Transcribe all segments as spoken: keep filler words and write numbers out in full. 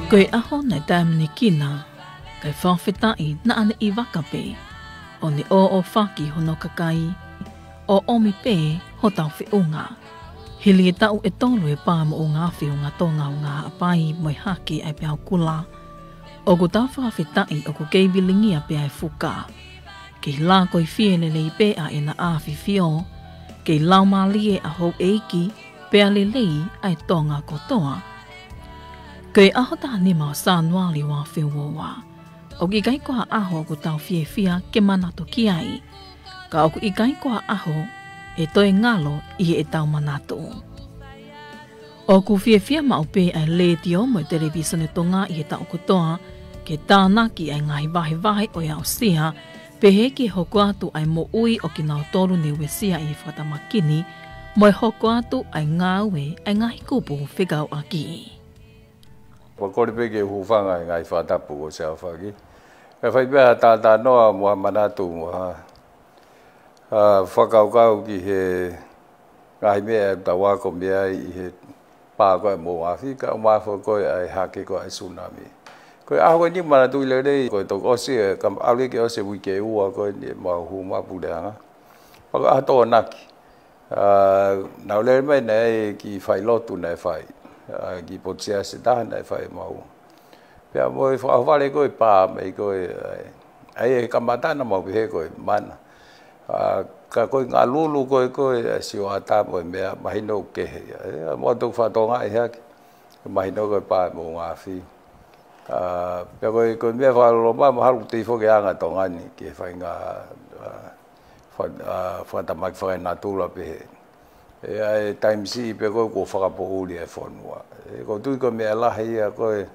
Ko e ʻaho naʻe taemanekina, kae fakafetaʻi naʻa ne ʻi vaka pē, ʻo ne ʻōʻōfaki hono kakai, ʻo ʻomi pē hotau feʻunga. Hili e taʻu ʻe tolu e pā moʻunga afi ʻo Tonga ʻo Haʻapai mo e hake ʻa e peau kula, ʻoku tau fakafetaʻi ʻoku kei vilingia pē ʻa e fuka. Kei lākoifie lelei pē ʻa ʻena ʻafifio, kei laumālie ʻa houʻeiki, pea lelei ʻa e Tonga kotoa. Ko e ʻaho taha nima ʻo Sānuali ua afe ua ua, ʻoku ʻikai ko ha ʻaho ʻoku tau fiefia ke manatu ki ai, ka ʻoku ʻikai ko ha ʻaho ʻe toe ngalo ʻi heʻetau manatu. ʻOku fiefia maʻu pē ʻa e Letiō mo e Televīsone Tonga ʻi he taʻu kotoa ke tānaki ʻa e ngaahi vahevahe ʻo e aʻusia, pehē ki he hoko atu ʻa e moʻui ʻo kinautolu ne uesia ʻi he fakatamaki ni, mo e hoko atu ʻa e ngāue ʻa e ngaahi kupu fekauʻaki. Fakakole pē ke u hūfanga he ngaahi fakatapu kuo ʻosi aofaki. Kae fai pē ha talanoa mo ha manatu mo ha, ʻa, fakakaukau ki he ngaahi meʻa ʻoku tau ako mei ai ʻi he pā ko ē moʻunga afi, kae ʻumaʻā foki ko ē ʻa e hake ko ē ʻa e tsunami. Ko e ʻaho ko eni manatuʻi lelei, ko e toki ʻosi, ʻe, ka ʻalu ke ʻosi e uike ʻe ua ko eni ʻemau hū mai Puleʻanga. Pea ko e ʻaho Tokonaki. ʻA, naʻa ku lele mai naʻe ʻi ai e kiʻi failotu naʻe fai. ʻA, kiʻi potu siasi ʻe taha naʻe fai ʻe Mau. Pea mo e fakaʻohovale ko ē pā mai ko ē, ʻa e, ʻa e kamata naʻa mau pehē ko e mana. ʻA, ka ko e ngalulu ko ē ko ē, ʻa e sioʻata mo e meʻa mahino kehe ia. ʻE, ʻa, mo toki fakatokangaʻi hake. Mahino ko e pā moʻunga afi. ʻA, pea ko e, ko e meʻa fakaloloma mahalo ʻoku tefito ke anga Tonga ni, ke fai ngā, ʻa, fa-, ʻa, fakatamaki fakaenatula pehē. ʻE, ʻa e taimi siʻi pē ko ē kuo fakapoʻuli ʻa e fonua. ʻE, ʻoku ou tui ko e meʻa lahi ia ko ē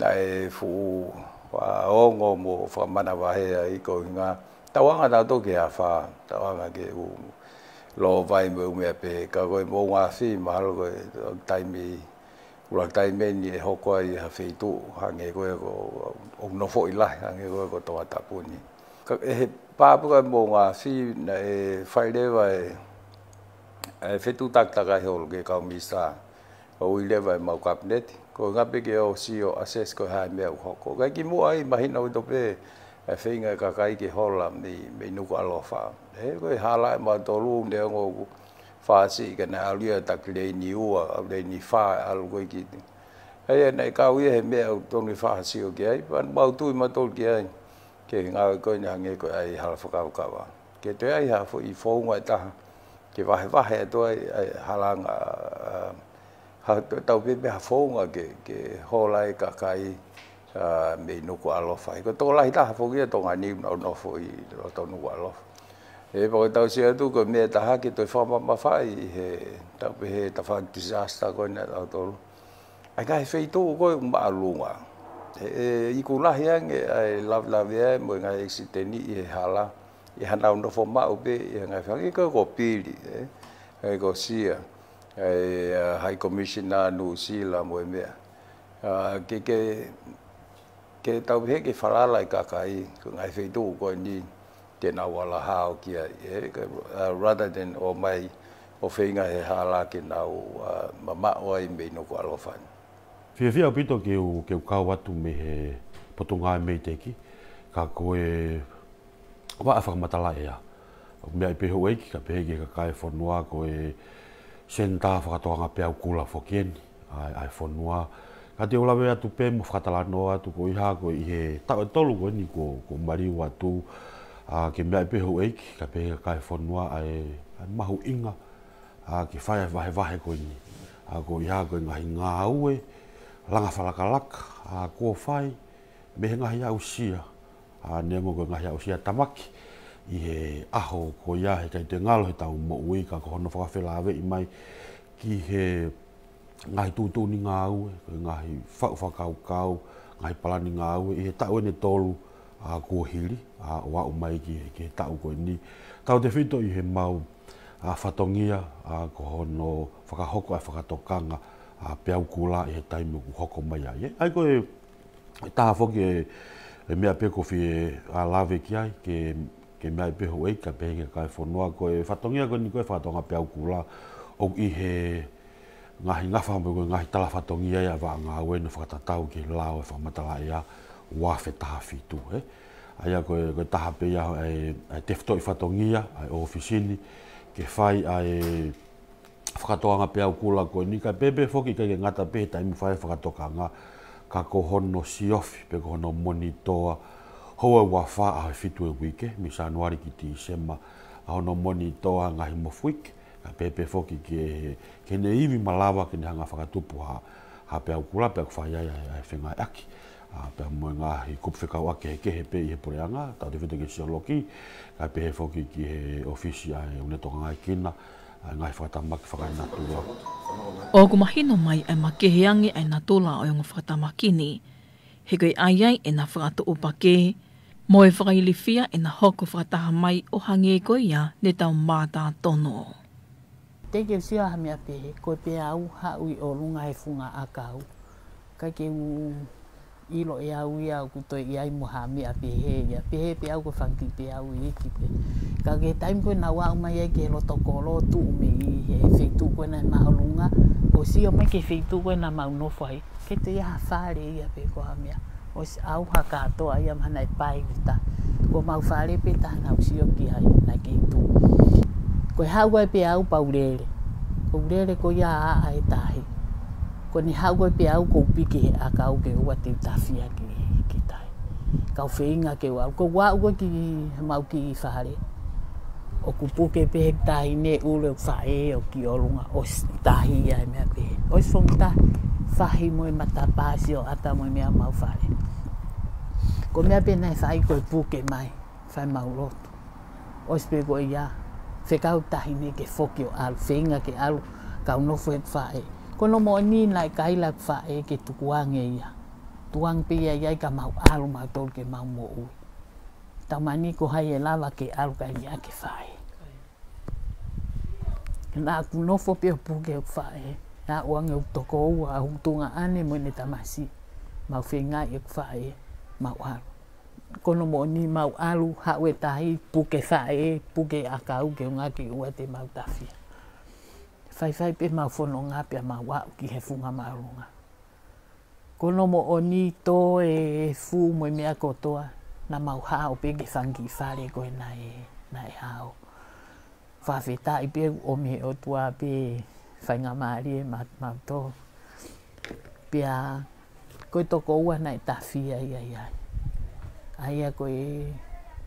naʻe fuʻu, ʻa, ongo mo fakamanavahē ai ko e ʻuhinga. Tauanga tautolu ke afā, tauanga ke u lōvai mo e ʻū meʻa pehē, ka ko e moʻunga afi, mahalo ko e taimi, ʻuluaki taimi eni ʻe hoko ai ha feituʻu, hangē ko ē ko, ʻo nofoʻi lahi, hangē ko ē ko Tongatapu ni. Ka ʻi he pā pē ko ē moʻunga afi naʻe fai leva e, e fetuʻutaki takai holo ki he kau minisitā. ʻO ui leva ʻemau kapineti, ko e ʻuhinga pē ke ʻosi ʻo assess ko e hā e meʻa ʻoku hoko. Ka kimuʻa ai mahino ʻaupito pē e feinga e kakai ke hola mei, mei Nukuʻalofa. ʻE, ko e hala ʻemautolu neongo ʻoku fāsiʻi ka naʻe ʻalu ia ʻo taki leini ua, ʻalu leini fā, ʻalu ko ē ki. ʻA ia naʻe kau ia he meʻa ʻoku tonu ke fāsiʻi ki ai, pea mau tui mautolu ki ai. Ke ngāue ko eni hangē ko e ʻai hala fakakaukau. Ke toe ʻai ha foʻi founga ʻe taha. Ke vahevahe atu ai, ʻa e halanga, ʻa, ha, tau pehē pē ha founga ke, ke hola e kakai, ʻa, mei Nukuʻalofa. Ko e tokolahi taha foki ia Tonga ni naʻa nau nofo ʻi loto Nukuʻalofa. ʻE, pea ko e tau sio atu ko e meʻa ʻe taha ke toe fakamamafaʻi he, tau pehē tafaʻaki disaster ko ena ʻa tautolu. ʻA e ngaahi feituʻu ko ē ʻoku māʻolunga. ʻE, ʻe iku lahi ange ʻa e lavelave ai mo e ngaahi ʻekisiteni ʻi he hala. ʻI haʻanau nofo maʻu pē, ʻi he ngaahi fanga ko ē ko Pili, ʻe. ʻE ko Sia, ʻa e, ʻa, High Commissioner Nuʻusila mo e meʻa. ʻA, ke, ke, ke tau pehē ke falala e kakai, ko e ngaahi feituʻu ko eni, te nau ala hao ki ai, ʻe, ka, ʻa, rather than ʻomai ʻo feinga he hala ke nau, ʻa, mamaʻo ai mei Nukuʻalofa ni. Fiefia ʻaupito ke u, ke u kau atu mei he Potungāue Meiteki, ka ko e vaʻa fakamatala ʻea. ʻOku meaʻi pē houʻeiki, ka pehē ki he kakai e fonua ko e senitā fakatokanga peau kula foki eni ʻa e, ʻa e fonua. Ka te u lave atu pē mo fakatalanoa atu ko e hā ko ē ʻi he taʻu ʻe tolu ko eni kuo, kuo maliu atu, ʻa, ke meaʻi pē houʻeiki, ka pehē ki he kakai e fonua ʻa e, ʻa e mahuʻinga, ʻa, ke fai e vahevahe ko eni. ʻA, ko e hā ko e ngaahi ngāue, langa fakalakalaka, ʻa, kuo fai, mei he ngaahi aʻusia, ʻa, neongo ko e ngaahi aʻusia tamaki, ʻi he ʻaho ko ia he ʻikai toe ngalo heʻetau moʻui ka ko hono fakafelāveʻi mai ki he ngaahi tuʻutuʻuni ngāue, ko e ngaahi faʻu fakakaukau, ngaahi palani ngāue, ʻi he taʻu eni ʻe tolu, ʻa, kuo hili, ʻa, ʻo aʻu mai ki he, ki he taʻu ko eni. Tautefito ʻi heʻemau, ʻa, fatongia, ʻa, ko hono fakahoko ʻa e fakatokanga, ʻa, peau kula ʻi he taimi ʻoku hoko mai ai. ʻE, ʻa ia ko e, ʻe taha foki e, e meʻa pē ʻoku ou fie, ʻa, lave ki ai, ke, ke meaʻi pē houʻeiki, ka pehē ki he kakai e fonua, ko e fatongia ko eni ko e fakatokanga peau kula, ʻoku ʻi he Ngaahi ngafa mo e ngaahi tala fatongia ia ʻa e vaʻa ngāue naʻe fakatatau ki he lao ʻo e fakamatala ʻea ua afe taha fitu, ē. ʻA ia ko e, ko e taha pē ia ʻa e, ʻa e tefitoʻi fatongia ʻa e ʻōfisi ni ke fai ʻa e fakatokanga peau kula ko eni, kae pehē pē foki ʻikai ke ngata pē he taimi fai fakatokanga, ka ko hono siofi pe ko hono monitoa houa ua fā ʻaho ʻe fitu ʻo e uike, mei Sānuali ki Tīsema, ʻa hono monitoa ngaahi mofuike, kae pehē pē foki ki he, ki heʻene ivi malava ke ne hanga fakatupu ha, ha peau kula pea ʻoku fai ai ʻa e, ʻa e fengāueʻaki. ʻA, pea mo e ngaahi kupu fekauʻaki kehekehe pē ʻi he puleʻanga, tautefito ki he siolokī, kae pehē foki ki he ʻōfisi ʻa e ʻū ne tokangaekina ʻa e ngaahi fakatamaki fakaenatula. ʻOku mahino mai ʻa e makehe ange ʻa e natula ʻo e ongo fakatamaki ni, he ko e ʻai ai ʻena fakatuʻupakē mo e fakailifia ʻena hoko fakataha mai ʻo hangē ko ia ne tau mātā tonu. Teʻeki ke u sio ha meʻa pehē, ko e peau haʻu ʻi ʻolunga he funga ʻakau. ʻIkai ke u ʻilo ʻe au ia ʻoku toe ʻi ai mo ha meʻa pehē ia, pehē pē au ko e fanga kiʻi peau iiki pē. Ka ko e taimi ko ē naʻa ku aʻu mai ai ki he loto kolo, tuʻu mei he feituʻu ko ē naʻe māʻolunga, ʻo sio mai ki he feituʻu ko ē naʻa mau nofo ai, ʻikai toe ʻi ai ha fale ia pe ko ha meʻa. ʻOsi ʻauha kātoa ia mahalo naʻe pae uta. Ko homau fale pē taha naʻa ku sio ki ai naʻe kei tuʻu. Ko e haʻu ai pē au pea u lele. Ko u lele ko ia ʻa e tahi. Ko ʻene haʻu ko ē pē au ʻoku ou piki he ʻakau ke ʻoua te u tafia ki, ki tahi. Kau feinga ke u ʻalu. Ko u aʻu ko ē ki homau kiʻi fale, ʻoku puke pē he tahi ne ʻulu ʻeku faʻē ʻo ki ʻolunga ʻosi tahi ia e meʻa pē. ʻOsi fong tahi, fahi mo e matapā, sioʻata mo e meʻa homau fale. Ko e meʻa pē naʻe fai ko e puke mai, fai mau lotu. ʻOsi pē ko ia, fekau tahi ne ke foki ʻo ʻalu, feinga ke ʻalu, kau nofo he faʻē. Ko hono moʻoni naʻe ʻikai ʻilo ʻeku faʻē ke tukuange ia. Tukuange pē ia ia ka mau ʻalu mautolu ke mau moʻui. Taumaiā ko hai ʻe lava ke ʻalu kae liʻaki e faʻē. Naʻa ku nofo pē ʻo puke ʻeku faʻē. Naʻa ku ʻange ʻeku tokoua, ʻa e tuongaʻane mo ʻene tamasiʻi. Mau feinga ʻeku faʻē, mau ʻalu. Ko hono moʻoni mau ʻalu, haʻu e tahi, puke faʻē, puke ʻakau ke ʻunga ke ʻoua te mau tafia. Faifai pē mau fononga pea mau aʻu ki he funga māʻolunga. Ko hono moʻoni tō e fū mo e meʻa kotoa, naʻa mau hao pē ki he fanga kiʻi fale ko ē naʻe, naʻe hao. Fakafetaʻi pē ʻoku ʻomi he ʻOtua pē faingamālie ma-, mautolu. Pea ko e tokoua naʻe tafia ia ia. ʻA ia ko e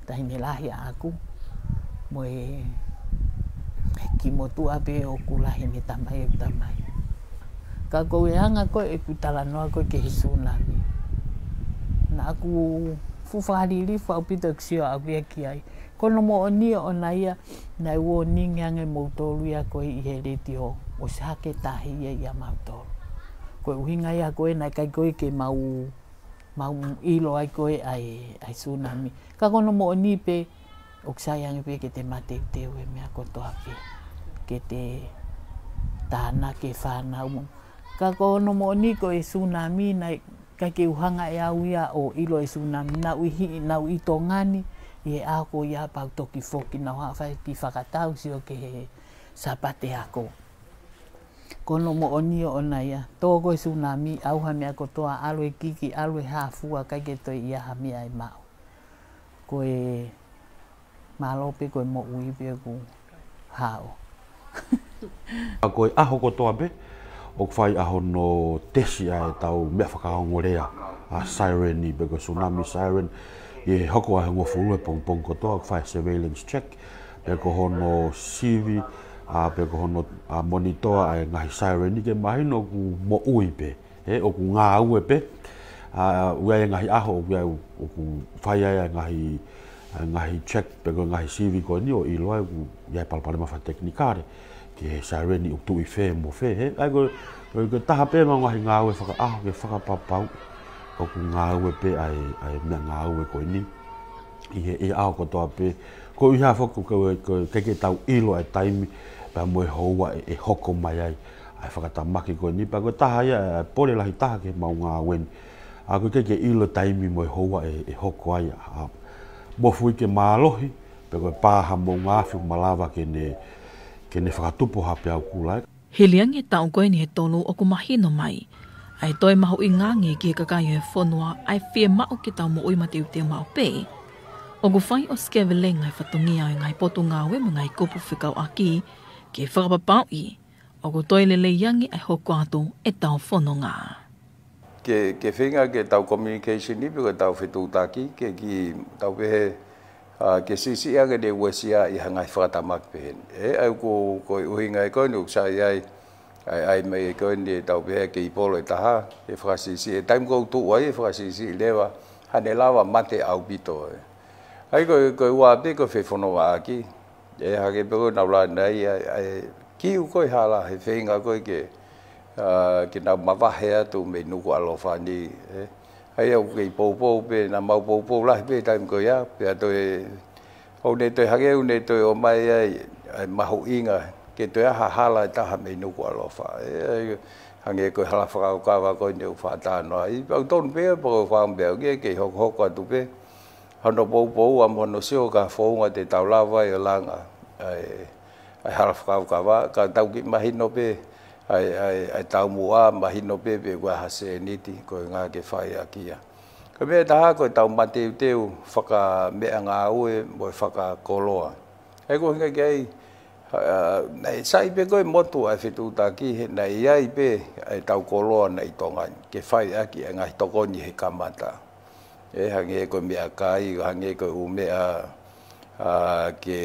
taʻahine lahi ʻaʻaku, mo e kiʻi motuʻa pē ʻoku lahi ʻene tamai ʻeku tamai. Ka ko e anga ko ē ʻeku talanoa ko ē ki he sūnami, naʻa ku fuʻu fakalilifu ʻaupito ʻeku sio ʻaʻaku ia ki ai. Ko hono moʻoni ʻoʻona ia, naʻe uōningi ange moutolu ia ko ē ʻi he letiō, ʻosi hake tahi ia ʻia mautolu. Ko e ʻuhinga ia ko ē naʻe ʻikai ko ē ke mau, mau ʻilo ai ko ē ʻa e, ʻa e sūnami. Ka ko hono moʻoni pē, ʻoku sai ange pē ke te mateuteu e meʻa kotoa pē. Ke te tānaki e fānau mo. Ka ko hono moʻoni ko e sūnami naʻe ʻikai ke u hanga ʻe au ia ʻo ʻilo e sūnami, naʻa ku ʻi, naʻa ku ʻi Tonga ni, ʻi he ʻaho ko ia pea u toki foki naʻa ku haʻu fai e kiʻi fakatau sio ki he Sāpate ako. Ko hono moʻoni ʻoʻona ia, tō ko ē sūnami, ʻauha e meʻa kotoa, ʻalu e kiki, ʻalu e hā fua, ʻikai ke toe ʻi ai ha meʻa ʻe maʻu. Ko e mālō pē ko e moʻui pē ʻoku hao. ʻA ko e ʻaho kotoa pē, ʻoku fai ʻa hono tesi ʻa e tau meʻa fakaongo lea, ʻa e siren pe ko e tsunami siren, ʻi he hoko ʻa e hongofulu he pongipongi kotoa, ʻoku fai surveillance check, pe ko hono sivi, ʻa pe ko hono, ʻa, monitor ʻa e ngaahi siren ke mahino ʻoku moʻui pē. He ʻoku ngāue pē, ʻa, ʻoku ʻi ai e ngaahi ʻaho, ʻoku ʻi ai, ʻoku fai ai e ngaahi, ʻa, ngaahi check, pe ko e ngaahi sivi ko eni ʻo ʻilo ai ʻoku ʻi ai e palopalema fakatekinikale, ki he siren ʻoku tuʻu ʻi fē mo fē, he, ʻa ia ko, ko, ko e taha pē ʻa e ngaahi ngāue fakaʻaho ke fakapapau, ʻoku ngāue pē ʻa e, ʻa e meʻangāue ko eni. ʻI he, ʻi he ʻaho kotoa pē, ko e ʻuhinga foki ko e, ko e ʻikai ke tau ʻilo ʻa e taimi, pea mo e houa ʻe, ʻe hoko mai ai ʻa e fakatamaki ko eni, pea ko e taha ia ʻa e pole lahi taha ki heʻemau ngāue ni. ʻA ko e ʻikai ke ʻilo e taimi mo e houa ʻe, ʻe hoko ai ʻa, ʻa, mofuike mālohi, pe ko e pā ha moʻunga afi ʻoku malava ke ne, ke ne fakatupu ha peau kula. Hili ange e taʻu ko eni ʻe tolu ʻoku mahino mai ʻa e toe mahuʻinga ange ki he kakai ʻo e fonua ʻa e fiemaʻu ke tau moʻui mateuteu maʻu pē. ʻOku fai ʻo sikevelenga e fatongia ʻo e ngaahi potungāue mo e ngaahi kupu fekauʻaki ke fakapapauʻi ʻoku toe lelei ange ʻa e hoko atu ʻetau fononga. Ke, ke feinga ke tau communication ni pe ko e tau fetuʻutaki, ke ki tau pehē, ʻa, ke siʻisiʻi ange ʻene uesia ʻi ha ngaahi fakatamaki pehē ni. ʻE, ʻa ia ko, ko e ʻuhinga ia ko eni ʻoku sai ai, ʻai, ʻai mai ko eni ʻe tau pehē ke ʻi polo ʻe taha, ke fakasiʻisiʻi, ʻe taimi ko ē ʻoku tuʻu ai ʻe fakasiʻisiʻi leva, haʻane lava mate ʻaupito ē. ʻA ia ko, ko e ua pē ko e fefonongaʻaki, ʻe hangē pē ko ʻenau lea nai, ʻa e, ʻa e kiu ko ē hala he feinga ko ē ke, ʻa, ke nau mavahe atu mei Nukuʻalofa ni, ē. ʻA ia ʻoku kei poupou pē, naʻa mau poupou lahi pē taimi ko ia, pea toe, ʻoku ne toe hangē, ʻoku ne toe ʻomai ai, ʻa e mahuʻinga, ke toe ʻi ai ha hala ʻe taha mei Nukuʻalofa. ʻE, ʻa ia, hangē ko e hala fakakaukau ko eni ʻoku faʻa talanoa ai, pea ʻoku tonu pē, pea ʻoku ou fakaʻamu pē au ke, ke hokohoko atu pē, hono poupou ʻa mo hono sio ki ha founga te tau lava ai ʻo langa ʻa e, ʻa e hala fakakaukau, ka tau kiʻi mahino pē ʻa e, ʻa e, ʻa e taumuʻa, mahino pē pe ko e hā e sēniti ko ē ʻe ngāue ke fai ʻaki ia. Ko e meʻa ʻe taha ko e tau mateuteu fakameʻangāue mo e fakakoloa. ʻA ia ko e ʻuhinga ki ai, ʻa, naʻe sai pē ko ē motu ʻa e fetuʻutaki he naʻe ʻi ai pē ʻa e tau koloa naʻe ʻi Tonga ni ke fai ʻaki ʻa e ngaahi tokoni he kamata. ʻE hangē ko e meʻakai, hangē ko e ʻū meʻa, ʻa, ke,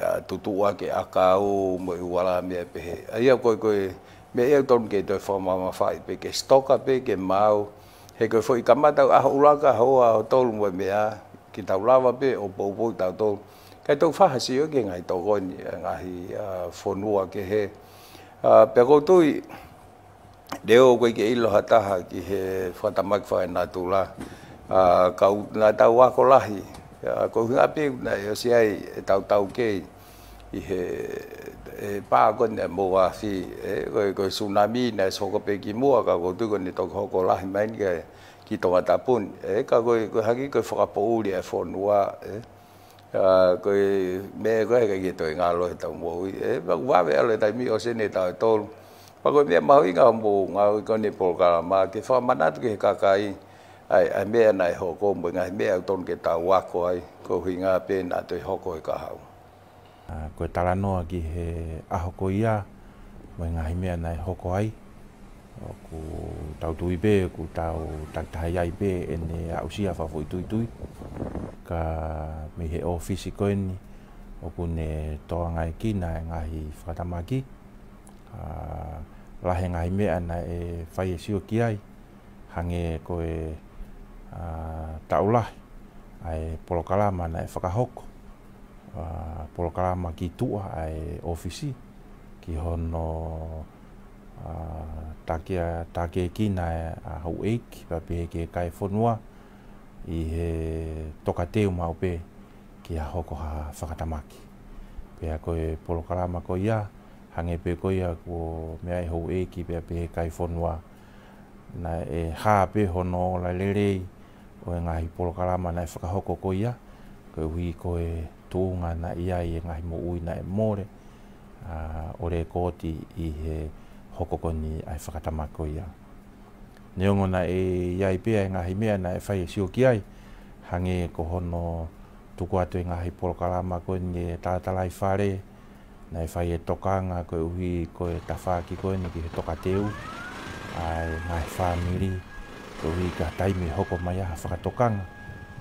ʻa, tutuʻa ke ʻakau mo e ʻū ala meʻa pehē. ʻA ia ko e, ko e meʻa ia ʻoku tonu ke toe fakamamafaʻi pē ke sitoka pē ke maau. He ko e foʻi kamata ʻaho ʻuluaki, ʻaho ua, ʻaho tolu mo e meʻa, ke tau lava pē ʻo poupou tautolu. Kae tau fakasio ki he ngaahi tokoni ʻa e ngaahi, ʻa, fonua kehe. ʻA, pea ʻoku ou tui, leo ko e ke ʻilo ha taha ki he fakatamaki fakaenatula. ʻA, ka ʻoku na tau ako lahi. ʻA, ko e ʻuhinga pē naʻe ʻosi ai ʻetau taukei ʻi he, ʻe, pā ko eni ʻa e mou afi, ʻe, ko e, ko e tsunami naʻe ʻosi hoko pē kimuʻa, ka ʻoku ou tui ko eni toki hoko lahi mai ni ki, ki Tongatapu ni. ʻE, ka ko e, ko e hangē ko e fakapoʻuli ʻa e fonua, ʻe. ʻA, ko e meʻa ko ē ʻikai ke toe ngalo he tau moʻui. ʻE, pea ʻoku vave ʻalu e taimi ʻosi eni e taʻu ʻe tolu. Pea ko e meʻa mahuʻinga ʻo e mou ngāue ko eni polokalama ke fakamanatu ki he kakai ʻa e, ʻa e meʻa naʻe hoko mo e ngaahi meʻa ʻoku tonu ke tau ako ai, ko e ʻuhinga pē naʻa toe hoko e kahaʻu. ʻA, ko e talanoa ki he ʻaho ko ia, mo e ngaahi meʻa naʻe hoko ai, ʻoku tau tui pē, ʻoku tau takitaha ʻi ai pē ʻene aʻusia fakafoʻituitui. Ka mei he ʻōfisi ko eni, ʻoku ne tokangaekina e ngaahi fakatamaki. ʻA, lahi e ngaahi meʻa naʻe fai e sio ki ai, hangē ko e, ʻa, taʻu lahi, ʻa e polokalama naʻe fakahoko, ʻa, polokalama ki tuʻa ʻa e ʻōfisi, ki hono, ʻa, takia-, takiekina ʻa e, ʻa, houʻeiki, pea pehē ki he kai fonua, ʻi he tokateu maʻu pē, ke hoko ha fakatamaki. Pea ko e polokalama ko ia, hangē pē ko ia kuo meʻa e houʻeiki pea pehē kai fonua. Naʻe hā pē hono ola lelei ʻo e ngaahi polokalama naʻe fakahoko ko ia, koeʻuhi ko e tuʻunga naʻe ʻi ai e ngaahi moʻui naʻe mole, ʻa, ʻo lekooti ʻi he hoko ko eni ʻa e fakatamaki ko ia. Neongo naʻe ʻi ai pē ʻa e ngaahi meʻa naʻe fai e sio ki ai, hangē ko hono tuku atu e ngaahi polokalama ko eni e talatalaifale, naʻe fai e tokanga koeʻuhi ko e tafaʻaki ko eni ki he tokateu ʻa e ngaahi fāmili, koeʻuhi ka taimi ʻe hoko mai ai ha fakatokanga,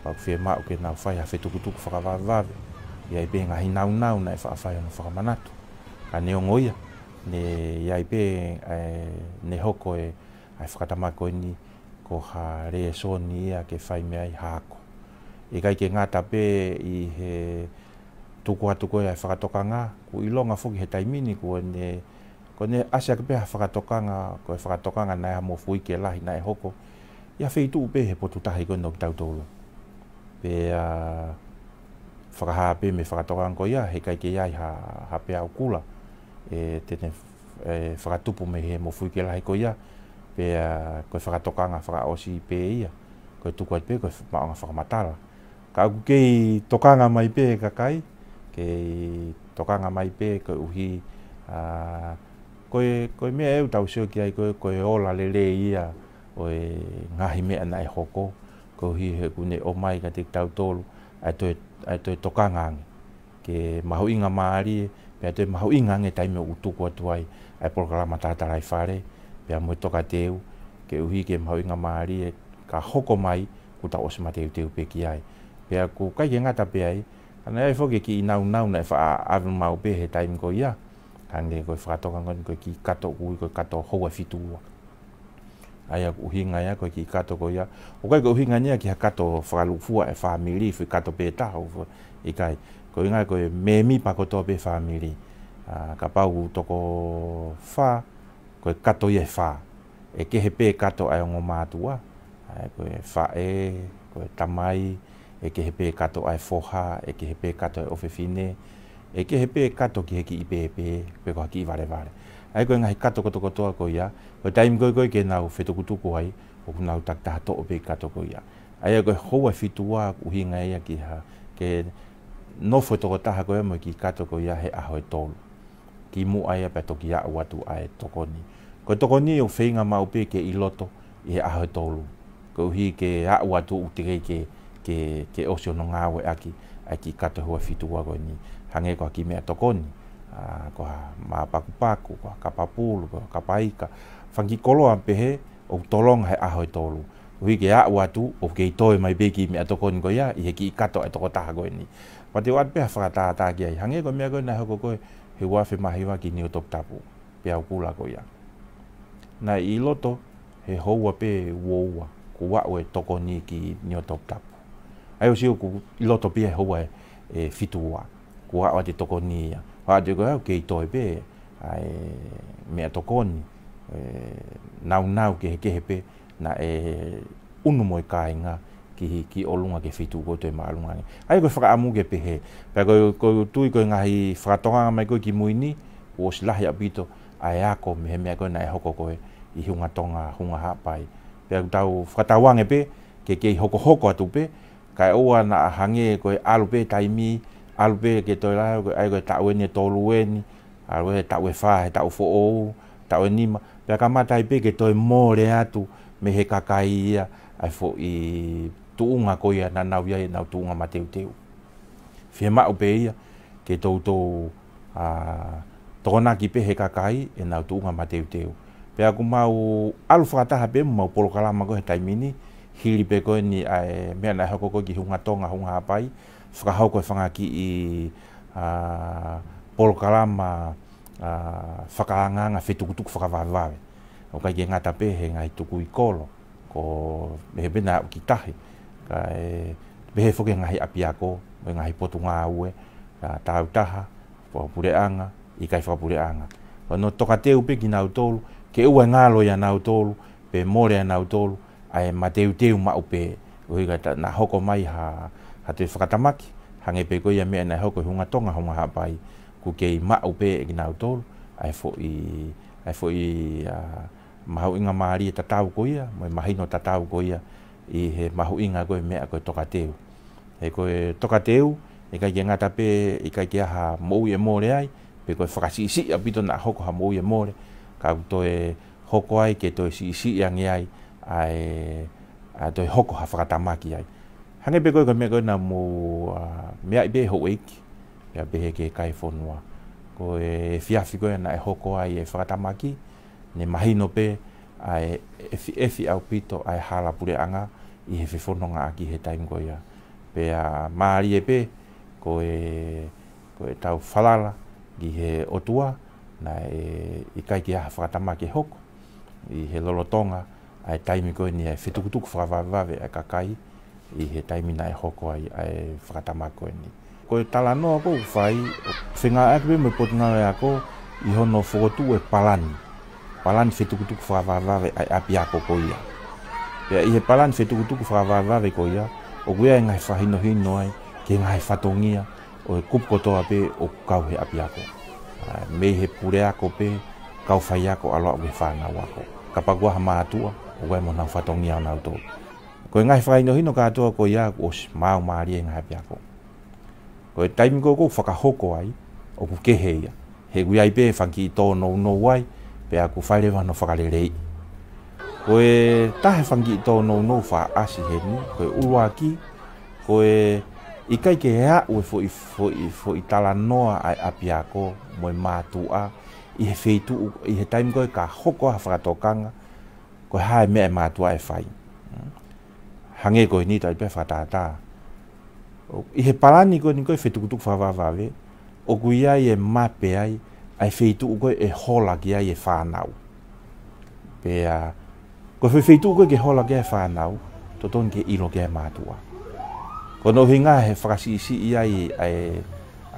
pea ʻoku fiemaʻu ke nau fai ha fetukutuku fakavavevave, ʻi ai pē ngaahi naunau naʻe faʻa fai hono fakamanatu. Ka neongo ia, ne ʻi ai pē, ʻe, ne hoko e ʻa e fakatamaki ko eni ko ha lēsoni ia ke fai mei ai ha ako. ʻIkai ke ngata pē ʻi he tuku atu ko ē ʻa e fakatokanga, kuo ʻilonga foki he taimi ni kuo ne, kuo ne ʻasi ake pē ha fakatokanga, ko e fakatokanga naʻe ʻi ai ha mofuike lahi naʻe hoko ʻi ha feituʻu pē he potu tahi ko eni ʻo kitautolu. Pea fakahā pē mei he fakatokanga ko ia, heʻikai ke ʻi ai ha, ha peau kula ʻe te ne, ʻe fakatupu mei he mofuike lahi ko ia, pea ko e fakatokanga fakaʻosi pē ia, ko e tuku atu pē ko e maʻuʻanga fakamatala. Ka ʻoku kei tokanga mai pē kakai, kei tokanga mai pē koeʻuhi, ʻa, Ko e, ko e meʻa ʻoku tau sio ki ai ko e, ko e ola lelei ia ʻo e ngaahi meʻa naʻe hoko, koeʻuhi he kuo ne ʻomai kiate kitautolu ʻa e toe, ʻa e toe tokanga ange ki he mahuʻingamālie, pea toe mahuʻinga ange taimi ʻoku tuku atu ai ʻa e polokalama Tatalaifale, pea mo e tokateu, koeʻuhi ke mahuʻingamālie ka hoko mai kuo tau ʻosi mateuteu pē ki ai. Pea ʻoku ʻikai ke ngata pē ai, ka naʻe ʻi ai foki e kiʻi nāunau naʻe faʻa ʻave maʻu pē he taimi ko ia, hangē ko e fakatonga ko eni ko e kiʻi kato ʻoku ui ko e kato houa fitu ua. ʻA ia ʻoku ʻuhinga ia ko e kiʻi kato ko ia. ʻOku ʻikai ko e ʻuhinga ia ki ha kato fakalūkufua ʻa e fāmili, foʻi kato pē taha, ʻo fo-, ʻikai. Ko e ʻuhinga ko e mēmipa kotoa pē fāmili. ʻA, kapau ʻoku toko fā, ko e kato ia ʻe fā. ʻE kehe pē kato ʻa e ongo mātuʻa, ʻa ia ko e faʻē, ko e tamai, ʻe kehe pē kato ʻa e foha, ʻe kehe pē kato ʻa e ʻofefine, ʻe kehe pē kato ki he kiʻi pēpē, pe ko ha kiʻi valevale. ʻA ia ko e ngaahi kato kotokotoa ko ia, ko e taimi ko ē ko ē ke nau fetukutuku ai, ʻoku nau takitaha toʻo pē kato ko ia. ʻA ia ko e houa fitu ua ʻoku ʻuhinga ia ki ha, ke nofo e tokotaha ko ia mo e kiʻi kato ko ia he ʻaho ʻe tolu. Kimuʻa ia pea toki aʻu atu ʻa e tokoni. Ko e tokoni ʻoku feinga maʻu pē ke ʻi loto ʻi he ʻaho ʻe tolu. Koeʻuhi ke aʻu atu ʻoku teʻeki ke, ke, ke ʻosi hono ngāueʻaki ʻa e kiʻi kato houa fitu ua ko eni. Hangē ko ha kiʻi meʻatokoni, ʻa, ko ha māpakupaku, ko ha kapa pulu, ko ha kapa ika. Fanga kiʻi koloa pehē, ʻoku tolonga he ʻaho ʻe tolu. Koeʻuhi ke aʻu atu, ʻoku kei toe mai pē kiʻi meʻatokoni ko ia, ʻi he kiʻi kato ʻa e tokotaha ko eni. Pea te u ʻoatu pē ha fakatātā ki ai. Hangē ko e meʻa ko ē naʻe hoko ko ē he ua afe mā hiva ki Niu Toputapu. Peau Kula ko ia. Naʻe ʻi loto he houa pē ua ua, kuo aʻu e tokoni ki Niu Toputapu. ʻA ia ʻosi ʻoku ʻi loto pē ia he houa ʻe, ʻe fitu ua. Kuo aʻu atu e tokoni ia. Pea te ko ia ʻoku kei toe pē ʻa e meʻatokoni, ʻe, nāunau kehekehe pē naʻe ʻunu mo e kāinga ki, ki ʻolunga ki he feituʻu ko ē toe māʻolunga ange. ʻA ia ko e fakaʻamu ke pehē. Pea ko, ko e tui ko e ngaahi fakatokanga mai ko ē ki mui ni, kuo ʻosi lahi ʻaupito ʻa e ako mei he meʻa ko ē naʻe hoko ko ē ʻi Hunga Tonga, Hunga Haʻapai. Pea ʻoku tau fakatauange pē, ke kei hokohoko atu pē, kae ʻoua naʻa hangē ko e ʻalu pē taimi, ʻalu pē ke toe lahi, ko e ʻai ko e taʻu eni ʻe tolu eni, ʻalu he taʻu ʻe fā, he taʻu foʻou, taʻu ʻe nima, pea kamata ai pē ke toe mole atu mei he kakai ia, ʻa e foʻi tuʻunga ko ia naʻa nau ʻi ai ʻenau tuʻunga mateuteu. Fiemaʻu pē ia, ke toutou, ʻa, tokonaki pē he kakai ʻenau tuʻunga mateuteu. Pea ʻoku mau ʻalu fakataha pē mo e mau polokalama ko ē he taimi ni, hili pē ko eni ʻa e meʻa naʻe hoko ko ē ki Hunga Tonga, Hunga Haʻapai, fakahoko e fanga kiʻi, ʻa, polokalama, ʻa, fakaangaanga fetukutuku fakavavevave. ʻOku ʻikai ke ngata pē he ngaahi tukui kolo, ko e pehē pē naʻa aʻu ki tahi, kae pehē foki he ngaahi ʻapiako, mo e ngaahi potungāue, ʻa, tāutaha, fakapuleʻanga, ʻikai fakapuleʻanga. Ko hono tokateu pē kinautolu, ke ʻoua ʻe ngalo ʻia nautolu, pe mole ʻia nautolu ʻa e mateuteu maʻu pē. Koeʻuhi ka ta-, naʻa hoko mai ha, ha toe fakatamaki, hangē pē ko ia meʻa naʻe hoko ʻi Hunga Tonga, Hunga Haʻapai, ʻoku kei maʻu pē ʻe kinautolu ʻa e foʻi, ʻa e foʻi, ʻa, mahuʻingamālie tatau ko ia, mo e mahino tatau ko ia, ʻi he mahuʻinga ko e meʻa ko e tokateu. He ko e tokateu, ʻikai ke ngata pē, ʻikai ke ʻi ai ha moʻui ʻe mole ai, pe ko e fakasiʻisiʻi ʻaupito naʻa hoko ha moʻui ʻe mole, ka ʻoku toe hoko ai ke toe siʻisiʻi ange ai ʻa e, ʻa e toe hoko ha fakatamaki ai. Hangē pē ko e, ko e meʻa ko ē naʻa mou, ʻa, meaʻi pē houʻeiki, pea pehē ki he kai fonua. Ko e efiafi ko ē naʻe hoko ai e fakatamaki, ne mahino pē ʻa e efiafi ʻaupito ʻa e hala puleʻanga ʻi he fefonongaʻaki he taimi ko ia. Pea mālie pē ko e, ko ʻetau falala ki he ʻOtua, naʻe ʻikai ke ʻi ai ha fakatamaki ʻe hoko ʻi he lolotonga ʻa e taimi ko eni ʻa e fetukutuku fakavavevave ʻa e kakai, ʻi he taimi naʻe hoko ai ʻa e fakatamaki ko eni. Ko e talanoa ʻoku fai, fengāueʻaki pē mo e Potungāue Ako ʻi hono fokotuʻu e palani. Palani fetukutuku fakavavevave ʻa e ʻapiako ko ia. Pea ʻi he palani fetukutuku fakavavevave ko ia, ʻoku ʻi ai e ngaahi fakahinohino ai ki he ngaahi fatongia ʻo e kupu kotoa pē ʻoku kau he ʻapiako. ʻA, mei he puleako pē, kau faiako ʻalu ʻo aʻu ki he fānau ako. Kapau ko ha mātuʻa, ʻoku ʻi ai mo honau fatongia ʻonautolu. Ko e ngaahi fakahinohino kātoa ko ia kuo ʻosi maau mālie he ngaahi ʻapiako. Ko e taimi ko ē ʻoku fakahoko ai, ʻoku kehe ia. He ʻoku ʻi ai pē fanga kiʻi tōnounou ai, Pea ʻoku fai leva hono fakaleleiʻi. Ko e taha e fanga kiʻi tōnounou fakaʻasi heni, ko e ʻuluaki, ko e ʻikai ke aʻu e foʻi, foʻi, foʻi talanoa ʻa e ʻapiako mo e mātuʻa ʻi he feituʻu, ʻi he taimi ko ē ka hoko ha fakatokanga, ko e hā e meʻa ʻa e mātuʻa ʻe fai. Hangē ko eni, tau ʻai pē fakatātā. ʻI he palani ko eni ko e fetukutuku fakavavevave, ʻoku ʻi ai e mape ai ʻa e feituʻu ko ē ʻe hola ki ai e fānau. Pea, ko e fe-, feituʻu ko ē ke hola ki ai e fānau, totonu ke ʻilo ki ai e mātuʻa. Ko hono ʻuhinga he fakasiʻisiʻi ai ʻa e,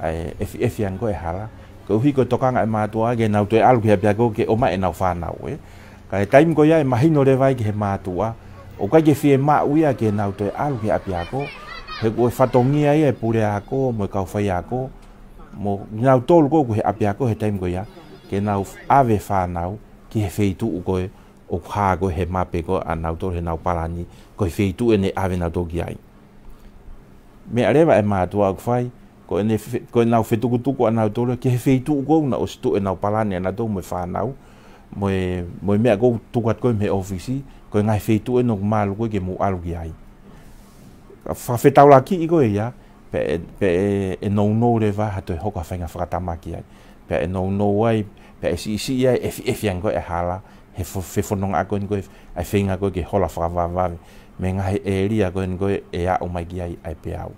ʻa e efiʻefi ange ko ē hala, koeʻuhi ko e tokanga ʻa e mātuʻa ke nau toe ʻalu ki he ʻapiako ke ʻomai ʻenau fānau, ē. Ka ʻi he taimi ko ia ʻe mahino leva ai ki he mātuʻa, ʻoku ʻikai ke fiemaʻu ia ke nau toe ʻalu ki he ʻapiako, he ko e fatongia ia e puleako mo e kau faiako, mo kinautolu ko ē ʻoku ʻi he ʻapiako he taimi ko ia, ke nau ʻave fānau ki he feituʻu ko ē ʻoku hā ko ē he mape ko ē ʻanautolu heʻenau palani, ko e feituʻu ʻe ne ʻave nautolu ki ai. Meʻa leva ʻa e mātuʻa ʻoku fai, ko ʻene fe-, ko ʻenau fetukutuku ʻanautolu ki he feituʻu ko ē ʻoku nau ʻosi tuʻu ʻenau palani ʻanautolu mo e fānau, mo e, mo e meʻa ko ē ʻoku tuku atu ko ē mei he ʻōfisi, ko e ngaahi feituʻu eni ʻoku mālō ko ē ke mou ʻalu ki ai. Ka fakafetaulaki ko ē ia, pea ʻe, pea ʻe, ʻe nounou leva ha toe hoko ha faʻahinga fakatamaki ai. Pea ʻe nounou ai, pea ʻe siʻisiʻi ai, efiʻefi ange ko ē e hala, he fo-, fefononga ko eni ko ē, ʻa e feinga ko ē ke hola fakavavevave mei he ngaahi ʻēlia ko eni ko ē ʻe aʻu mai ki ai ʻa e peau.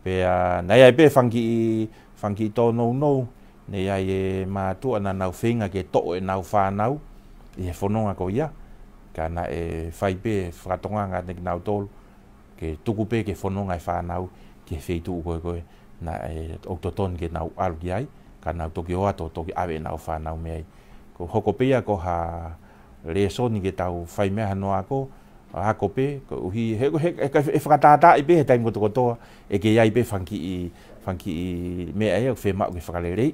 Pea, naʻe ʻi ai pē fanga kiʻi, fanga kiʻi tōnounou, naʻe ʻi ai e mātuʻa naʻa nau feinga ke toʻo ʻenau fānau ʻi he fononga ko ia, ka naʻe fai pē fakatokanga ʻa kinautolu, ke tuku pē ke fononga e fānau ki he feituʻu ko ē ko ē naʻe ʻoku totonu ke nau ʻalu ki ai, ka nau toki ō atu ʻo toki ʻave ʻenau fānau mei ai. Ko e hoko pē ia ko ha lēsoni ke tau fai mei ai hano ako, ako pē, koeʻuhi, he, he, he, he fakatātaaʻi pē he taimi kotokotoa, ʻe kei ʻi ai pē fanga kiʻi, fanga kiʻi meʻa ia ʻoku fiemaʻu ke fakaleleiʻi.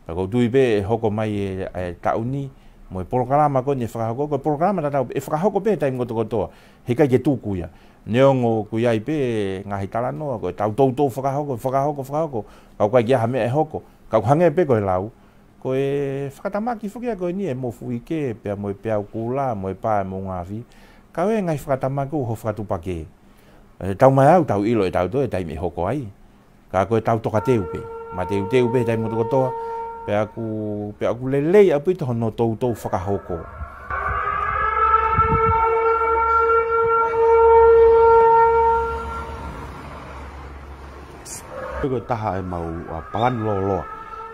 Ka ʻoku ou tui pē ʻe hoko mai e, e taʻu ni, mo e polokalama ko eni ʻe fakahoko, ko e polokalama tatau, ʻe fakahoko pē taimi kotokotoa, heʻikai ke tuku ia. Neongo ʻoku ʻi ai pē ngaahi talanoa, ko e tau toutou fakahoko, fakahoko, fakahoko, ka ʻoku ʻikai ke ʻi ai ha meʻa ʻe hoko, ka ʻoku hangē pē ko e lau, ko e fakatamaki foki ia ko eni ʻe Mofuike, pea mo e Peau Kula, mo e Pā ʻe Moʻunga Afi, ka ko e ngaahi fakatamaki ʻoku hoʻo fakatuʻupakē. ʻE, tau mai au, tau ʻilo ʻe tautolu e taimi ʻe hoko ai. Ka ko e tau tokateu pē. Mateuteu pē he taimi kotokotoa. Pea ʻoku, pea ʻoku lelei ʻaupito hono toutou fakahoko. Ko e taha ʻemau, ʻa, palani lōloa,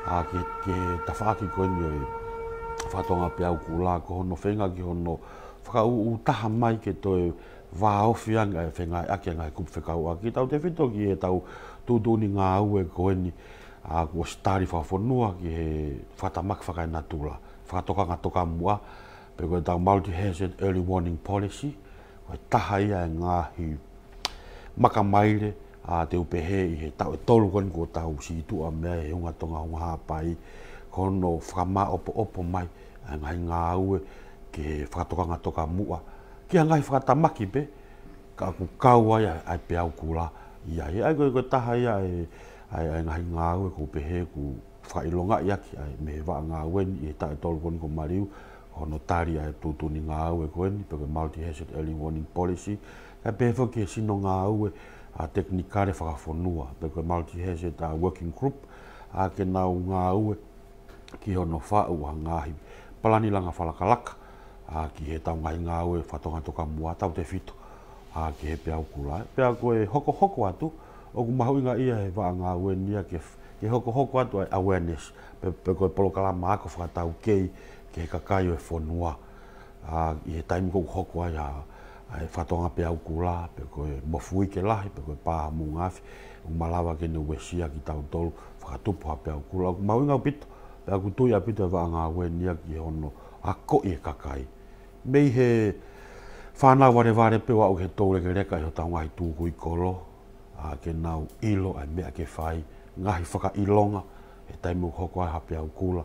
ʻa, ki he, ki he tafaʻaki ko eni ʻo e fakatokanga Peau Kula, ko hono feinga ki hono fakaʻuʻutaha mai ke toe vāofi ange ʻa e fengāueʻaki ʻa e ngaahi kupu fekauʻaki, tautefito ki heʻetau tuʻutuʻuni ngāue ko eni, ʻa, kuo ʻosi tali fakafonua ki he fakatamaki fakaenatula, fakatokanga tokamuʻa, pe ko ʻetau multi-hazard early warning policy, ko e taha ia e ngaahi maka maile, ʻa, te u pehē ʻi he taʻu ʻe tolu ko eni kuo tau situʻa mei ai he hunga Tonga, hunga Haʻapai, ko hono fakamāʻopoʻopo mai ʻa e ngaahi ngāue ki he fakatokanga tokamuʻa, ki ha ngaahi fakatamaki pē, ka ʻoku kau ai ʻa e, ʻa e Peau Kula ia. ʻA ia ko e, ko e taha ia e, ʻa e, ʻa e ngaahi ngāue ʻoku ou pehē ʻoku fakaʻilongaʻi ʻaki ʻa e mei he vaʻa ngāue ni ʻi he taʻu ʻe tolu ko eni kuo maliu, hono tali ʻa e tuʻutuʻuni ngāue ko eni, pe ko e multi-hazard early warning policy, kae pehē foki ki he sino ngāue, ʻa, tekinikale fakafonua, pe ko e multi-hazard, ʻa, working group, ʻa, ke nau ngāue ki hono faʻu ʻa e ngaahi palani langa fakalakalaka, ʻa, ki heʻetau ngaahi ngāue fakatokanga tokamuʻa, tautefito, ʻa, ki he Peau Kula. Pea ko e hokohoko atu, ʻoku mahuʻinga ia he vaʻa ngāue ni ia ke, ke hokohoko atu ʻa e awareness, pe, pe ko e polokalama ako fakataukei ki he kakai ʻo e fonua. ʻA, ʻi he taimi ʻoku hoko ai ʻa, ʻa e fakatokanga Peau Kula, pe ko e Mofuike lahi, pe ko e Pā ʻa Moʻunga Afi, ʻoku malava ke ne uesia kitautolu, fakatupu ha Peau Kula. ʻOku mahuʻinga ʻaupito, pea ʻoku tui ʻaupito e vaʻa ngāue ni ia ki hono akoʻi e kakai. Mei he fānau valevale pē ʻo aʻu ki he toulekeleka ʻi hotau ngaahi tukui kolo, ʻa, ke nau ʻilo ʻa e meʻa ke fai, ngaahi fakaʻilonga, he taimi ʻoku hoko ai ha Peau Kula,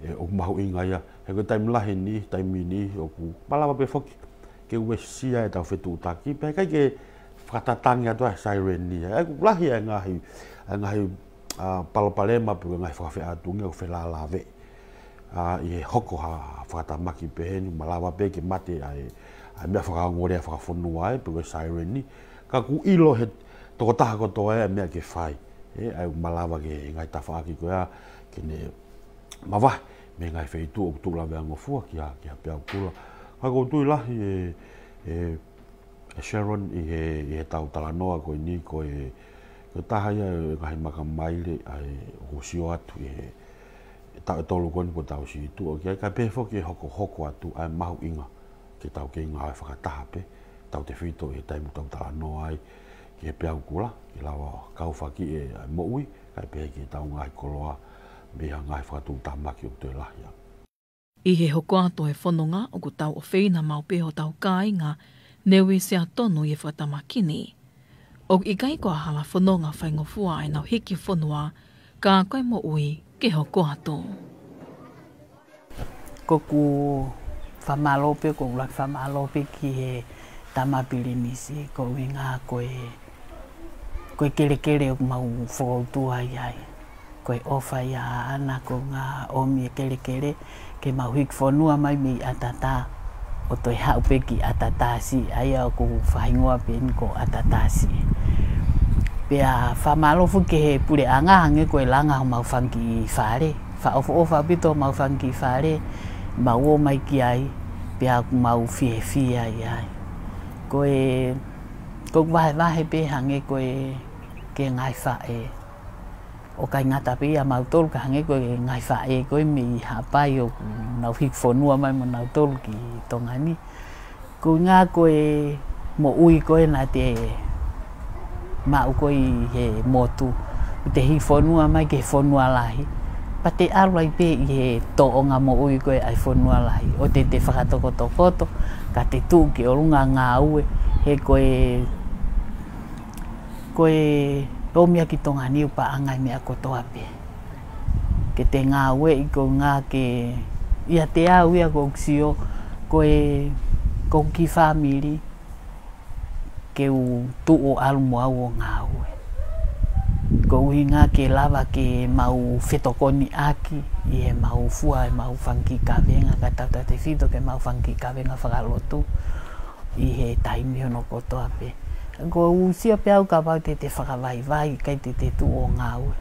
ʻe, ʻoku mahuʻinga ia, he ko e taimi lahi ni, taimi ni, ʻoku malava pē foki ke uesia ʻetau fetuʻutaki, pea ʻikai ke fakatatangi atu ʻa e siren ni, ʻa ia ʻoku lahi ʻa e ngaahi, ʻa e ngaahi, ʻa, palopalema pe ko e ngaahi fakafeʻātungia ʻoku felālāveʻi. ʻa, ʻi he hoko ha fakatamaki pehē ni, malava pē ke mate ʻa e, ʻa e meʻa fakaongo lea fakafonua ē, pe ko e siren ni. Ka ʻoku ʻilo he tokotaha kotoa ē ʻa e meʻa ke fai. Ē, ʻa ia ʻoku malava ki he ngaahi tafaʻaki ko ia, ke ne mavahe mei he ngaahi feituʻu ʻoku tuʻu laveangofua ki ha, ki ha peau kula. Ka ʻoku ou tui lahi ē, ē, ē Sharon, ʻi he, ʻi heʻetau talanoa ko eni ko e, ko e taha ia e ngaahi makamaile ʻa ē ʻoku sio atu ʻi he, ʻi he taʻu ʻe tolu ko eni kuo tau situʻa ki ai, kae pehē foki e hokohoko atu ʻa e mahuʻinga ke tau kei ngāue fakataha pē, tautefito ʻi he taimi ʻoku tau talanoa ai ki he peau kula, ke lava kau fakiʻi ʻa e moʻui, kae pehē ki heʻetau ngaahi koloa, mei ha ngaahi fakatuʻutāmaki ʻoku toe lahi ange. ʻI he hoko atu e fononga ʻoku tau ʻofeina maʻu pē hotau kāinga, neongo e siʻa tonu ʻi he fakatamaki ni. ʻOku ʻikai ko ha hala fononga faingofua ʻenau hiki fonua, ka ko e moʻui ke hoko atu. ʻOku ou fakamālō pē, ʻoku ou ʻuluaki fakamālō pē ki he tama Pilinisi, ko e ʻuhinga ko e, ko e kelekele ʻoku mau fokoutua ai ai. Ko e ʻofa ia ʻaʻana ko e ʻuhinga ʻomi e kelekele, ke mau hiki fonua mai mei ʻAtatā, ʻo toe haʻu pē ki ʻAtatā Siʻi, ʻa ia ʻoku fakahingoa pē eni ko ʻAtatā Siʻi. Pea fakamālō foki ki he puleʻanga hangē ko e langa homau fanga kiʻi fale. Fakaʻofoʻofa ʻaupito homau fanga kiʻi fale, mau ō mai ki ai, pea ʻoku mau fiefia ai ai. Ko e, ʻoku vahevahe pē hangē ko e, ki he ngaahi faʻē. ʻOku ʻikai ngata pē ia mautolu ka hangē ko e ngaahi faʻē ko ē mei Haʻapai ʻoku nau hiki fonua mai mo nautolu ki Tonga ni. Ko e ʻuhinga ko e moʻui ko ē naʻa te maʻu ko ē ʻi he motu, ʻo te hiki fonua mai ki he fonua lahi, pea te ʻalu ai pē ʻi he tōʻonga moʻui ko ē ʻa e fonua lahi, ʻo te te fakatokotokoto, ka te tuʻu ki ʻolunga ngāue, he ko e, ko e ʻomi ʻa ki Tonga ni ʻoku paʻanga e meʻa kotoa pē. Ke te ngāueʻi ko e ʻuhinga ke, ʻiate au ia ʻoku ou sio, ko e, ko e kiʻi fāmili, ke u tuʻu ʻo ʻalu mo au ʻo ngāue. Ko e ʻuhinga ke lava ke mau fetokoniʻaki, ʻi heʻemau fua ʻemau fanga kiʻi kavenga, ka tautautefito ki heʻemau fanga kiʻi kavenga fakalotu, ʻi he taimi hono kotoa pē. ʻOku ou sio pē au kapau te te fakavaivai, ʻikai te te tuʻu ʻo ngāue.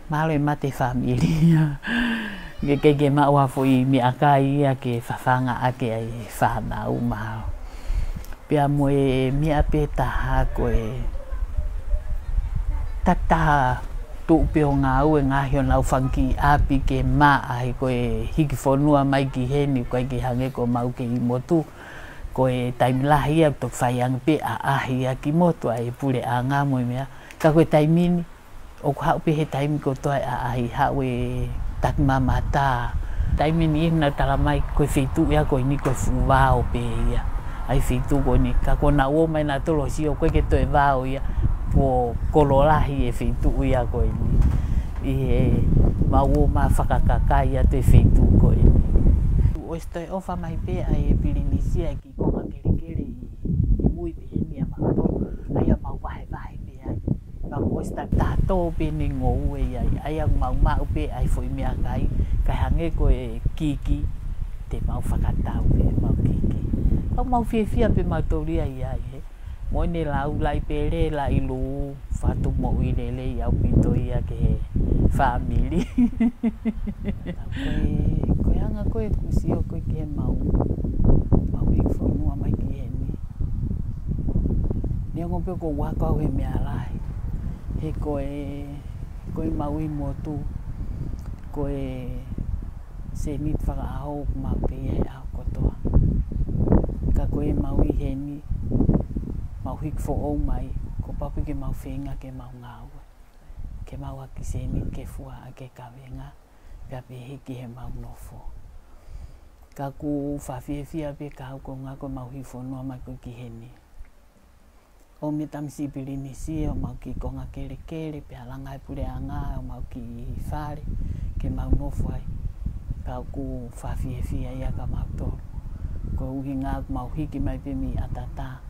Mahalo ʻe mate fāmili ia. Ke, ke, ke maʻu ha foʻi meʻakai ia ke fafanga ʻaki ʻa e fānau mahalo. Pea mo e meʻa pē taha ko e takitaha tuʻu pē ʻo ngāue, ngaohi honau fanga kiʻi ʻapi ke maʻa he ko e hiki fonua mai ki heni, ʻoku ʻikai ke hangē ko ʻemau kei motu. Ko e taimi lahi ia ʻoku toki fai ange pē ʻaʻahi ia ki motu ʻa e puleʻanga mo e meʻa. Ka ko e taimi ni, ʻoku haʻu pē he taimi kotoa e ʻaʻahi, haʻu e takimamata. Taimi ni ʻi heʻenau tala mai ko e feituʻu ia ko eni ko e fuʻu vao pē ia. ʻA e feituʻu ko eni, ka ko ʻenau ō mai nautolu ʻo sio ʻoku ʻikai ke toe vao ia, kuo kolo lahi e feituʻu ia ko eni. ʻI heʻemau ō mai fakakakai atu e feituʻu ko eni. ʻOsi toe ʻofa mai pē ʻa e Pilinisi ia ki he konga kelekele ʻi, ʻi mui pē heni ʻa mautolu, ʻa ia mau vahevahe pē ai. Ka kuo ʻosi takitaha tō pē ʻene ngoue ia, ʻa ia mau maʻu pē ʻa e foʻi meʻakai, kae hangē ko e kiki, te mau fakatau pē ʻemau kiki. Ka mau fiefia pē mautolu ia ʻi ai he. Mo ʻene lau laʻi pele, laʻi lū, fatu moʻui lelei ʻaupito ia ki he fāmili. Ko e, ko e anga ko ē ʻeku sio ko ē ki heʻemau, mau hiki fonua mai ki heni. Neongo pē ʻoku ou ako au he meʻa lahi. He ko e, ko ʻemau ʻi motu, ko e sēniti fakaʻaho ʻoku mau pē ia he ʻaho kotoa. Ka ko ʻemau ʻi heni, mau hiki foʻou mai, kuo pau pē ke mau feinga ke mau ngāue. Ke mau ʻaki sēniti ke fua ʻaki e kavenga, pea pehē ki heʻemau nofo. Ka ʻoku fakafiefia pē ka au ko e ʻuhinga ko ʻemau hiki fonua mai ko ē ki heni. ʻOmi e tamasiʻi Pilinisi ia ʻo mau kiʻi konga kelekele, pea langa e puleʻanga ʻo mau kiʻi fale, ke mau nofo ai. Ka ʻoku fakafiefia ia kia mautolu. Ko e ʻuhinga ʻoku mau hiki mai pē mei ʻAtatā.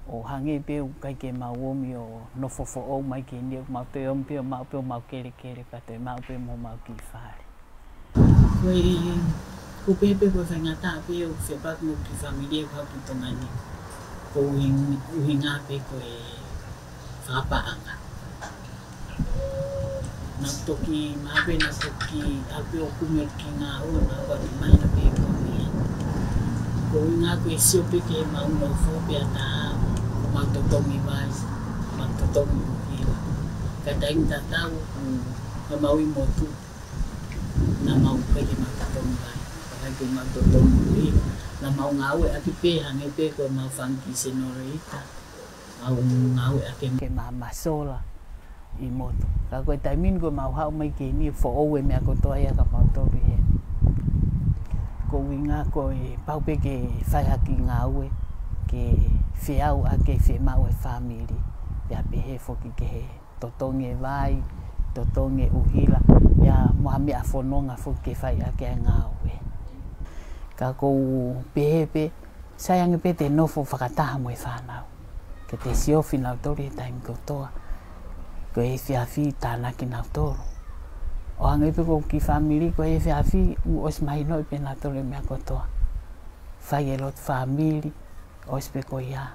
ʻO hangē pē ʻoku ʻikai ke mau ōmi ʻo nofo foʻou mai ki heni, ʻoku mau toe ōmi pē ʻo maʻu pē ʻemau kelekele, pea toe maʻu pē mo homau kiʻi fale. Ko e, ʻoku pehē pē ko e faingataʻa pē ʻoku fepaki mo e kiʻi fāmili ʻoku haʻu ki Tonga ni. Ko e ʻuhing-, ʻuhinga pē ko e fakapaʻanga. Naʻa toki, mahalo pē naʻa toki, ʻalu pē ʻo kumi ʻo toki ngāue, naʻa ʻoku ʻikai ke mahino pē ko e meʻa. Ko e ʻuhinga ko e sio pē ki heʻemau nofo pē ʻataʻatā, ko ʻemau totongi vai, ʻemau totongi ʻuhila. Ka taimi tatau, ko ʻemau ʻi motu, naʻa mau ʻikai ke mau totongi vai, ʻikai ke mau totongi ʻuhila. Naʻa mau ngāueʻaki pē hangē pē ko ʻemau fanga kiʻi senolita. ʻOku mau ngāueʻaki ke mau masola ʻi motu. Ka ko e taimi ni ko ʻemau haʻu mai ki heni, foʻou e meʻa kotoa ia kia mautolu ʻi heni. Ko e ʻuhinga ko e pau pē ke fai ha kiʻi ngāue, ke feau ʻa e fiemaʻu ʻa e fāmili. Pea pehē foki ki he totongi e vai, totongi e ʻuhila, pea mo ha meʻa fononga foki ke fai ʻaki ʻa e ngāue. Ka ʻoku ou pehē pē, sai ange pē te nofo fakataha mo e fānau. Ke te siofi nautolu he taimi kotoa. Ko e efiafi tānaki nautolu. ʻO hangē pē ko e kiʻi fāmili ko e efiafi, ʻoku ʻosi mahinoʻi pē nautolu e meʻa kotoa. Fai e lotu fāmili, ʻosi pē ko ia,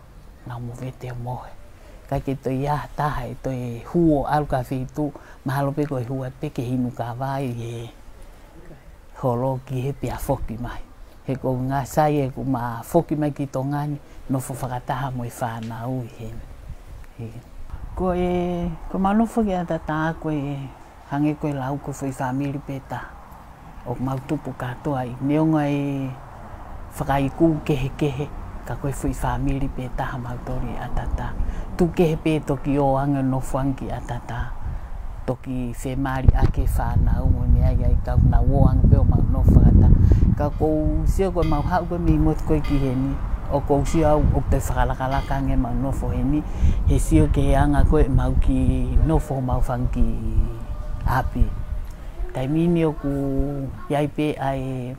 nau movete ʻo mohe. ʻIkai ke toe ʻi ai ha taha ʻe toe hū ʻo ʻalu ki ha feituʻu, mahalo pē ko e hū pē ke hinu kava ʻi he holo ki hē pea foki mai. He ko e ʻuhinga sai ʻeku ma foki mai ki Tonga ni, nofo fakataha mo e fānau ʻi heni. ʻIo. Ko e, ko ʻemau nofo ki ʻAtatā ko e hangē ko e lau ko e foʻi fāmili pē taha. ʻOku mau tupu kātoa ai, neongo e fakaiku kehekehe, ka ko e foʻi fāmili pē taha mautolu ʻi ʻAtatā. Tuku kehe pē toki ō ange ʻo nofo ange ki ʻAtatā. Toki femaliʻaki e fānau mo e meʻa ia ʻi he kau nau ō ange pē ʻo mau nofo fakataha. Ka ʻoku ou sio ko ʻemau haʻu ko ē mei motu ko ē ki heni, ʻoku ou sio au ʻoku toe fakalakalaka ange ʻemau nofo heni, he sio ki he anga ko ē ʻemau kiʻi nofo ʻemau fanga kiʻi ʻapi. Taimi ni ʻoku ʻi ai pē ʻa e